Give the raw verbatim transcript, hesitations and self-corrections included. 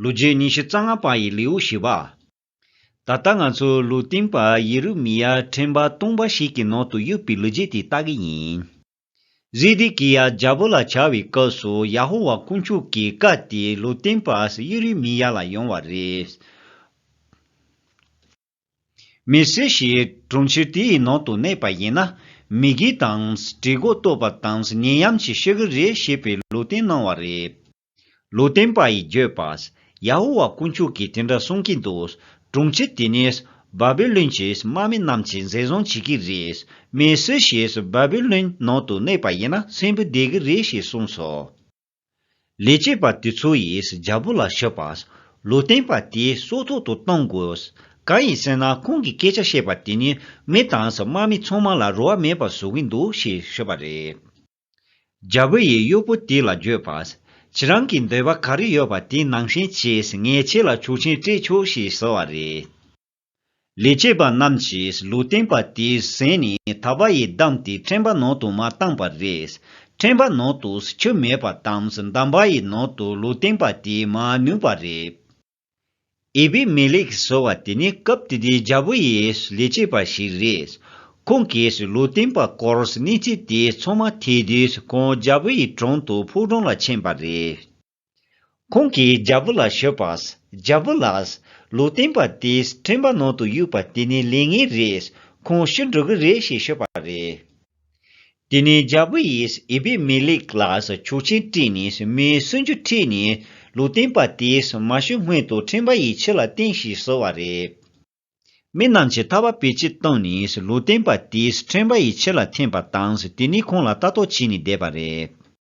ལོ་རྒྱུས་ཉི་ཤུ་རྩ་ལྔ་པ་ཡི་ལེའུ་བཞི་པ། ད་ལྟ་ང་ཚོས་ལུང་སྟོན་པ་ཡེ་རུ་མི་ཡ་ཕྲེང་བ་སྟོང་པ་ཞིག་གི་ནང་དུ་ཡོད་པའི་ལོ་རྒྱུས་དེ་ལྟ་གི་ཡིན། ཟེ་དེ་ཀི་ཡ་རྒྱལ་པོ་ལ་བྱ་བའི་སྐབས་སུ་ཡ་ཧོ་ཝཱ་དཀོན་མཆོག་གི་བཀའ་དེ་ལུང་སྟོན་པ་ཡེ་རུ་མི་ཡ་ལ་ཡོང་བ་རེད། མི་སུ་ཞིག་གྲོང་ཁྱེར་དེའི་ནང་དུ་གནས་པ་ཡིན་ན། མི་དགེ་དང་། གྲི་མགོ་གཏུབ་པ་དང་། ནད་ཡམས་ཀྱིས་ཤི་གི་རེད་ཞེས་པའི་ལུང་བསྟན་གནང་བ་རེད། ལུང་སྟོན་པ་ཡིས་བརྗོད་པ། ཡ་ཧོ་ཝཱ་དཀོན་མཆོག་གིས་དེ་འདྲ་གསུང་གིན་འདུག་གྲོང་ཁྱེར་དེ་ནི་བཱ་བི་ལོན་གྱི་དམག་མི་རྣམས་ཀྱིས་འཛིན་བཟུང་བྱེད་ཀྱི་རེད། མི་སུ་ཞིག་བཱ་བི་ལོན་ནང་དུ་གནས་པ་ཡིན་ན་གསོན་པོ་བསྡད་ཀྱི་རེད་ཞེས་གསུངས་སོ། ལས་བྱེད་པ་དེ་ཚོ་ཡིས་རྒྱལ་པོ་ལ་ཞུས་པ། ལུང་སྟོན་པ་དེ་སྲོག་ཐོག་ཏུ་གཏོང་དགོས། གང་ཡིན་ཟེར་ན་ཁོང་གིས་སྐད་ཆ་བཤད་པ་དེ་ནི་མི་དང་དམག་མི་ཚང་མ་ལ་རོགས་པ་མེད་པ་བཟོ་གིན་འདུག་ཞེས་ཞུས་པ་རེད། རྒྱལ་པོ་ཡིས་གཡོག་པོ་དེ་ལ་བརྗོད་པ། ཁྱེད་རང་གི་འདོད་པ་ག་རེ་ཡོད་པ་དེ་ནང་བཞིན་བྱས། ངས་ཁྱེད་ལ་ཆོག་མཆན་སྤྲད་ཆོག་ཞེས་ཟེར་བ་རེད། ལས་བྱེད་པ་རྣམས་ཀྱིས་ལུང་སྟོན་པ་དེ་ཟིན་ནས་ཐག་པ་ཡིས་བསྡམས་ཏེ་ཕྲེང་བ་ནང་དུ་མར་བཏང་པ་རེད། ཕྲེང་བ་ནང་དུ་ཆུ་མེད་པ་དང་འདམ་བག་ཡི་ནང་དུ་ལུང་སྟོན་པ་དེ་མར་བླུགས་པ་རེད། ཨེ་བི་མེ་ལེག་ཟེར་བ་དེ་ནི་སྐབས་དེ་དུས་རྒྱལ་པོ་ཡིས་ལས་བྱེད་པ་ཞིག་རེད། ཁོང་གིས་ལུང་སྟོན་པ་སྐོར་གནས་ཚུལ་དེ་ཚང་མ་ཐོས་དུས་ཁོང་རྒྱལ་པོ་ཡི་དྲུང་དུ་ཕོ་བྲང་ལ་ཕྱིན་པ་རེད། ཁོང་གིས་རྒྱལ་པོ་ལ་ཞུས་པ། རྒྱལ་པོ་ལགས། ལུང་སྟོན་པ་དེས་ཕྲེང་བ་ནང་དུ་གཡུགས་པ་དེ་ནི་ལས་ངན་རེད། ཁོང་ཤི་འགྲོ་གི་རེད་ཞེས་ཞུས་པ་རེད། དེ་ནས་རྒྱལ་པོ་ཡིས་ཨེ་བི་མེ་ལེག་ལ་ཆོག་མཆན་སྤྲད་ནས་མི་སུམ་ཅུ་ཁྲིད་ནས་ལུང་སྟོན་པ་དེས་མ་ཤི་སྔོན་དུ་ཕྲེང་བ་ཡི་ཕྱི་ལ་བསྟན་ཞེས་ཟེར་བ་རེད། མི་རྣམས་ཀྱིས་ཐག་པ་བེད་སྤྱོད་བཏང་ནས་ལུང་སྟོན་པ་དེས་ཕྲེང་བ་ཡི་ཕྱི་ལ་འཐེན་པ་དང་དེ་ནས་ཁོང་ལ་ལྟ་རྟོག་བྱས་ནས་བསྡད་པ་རེད།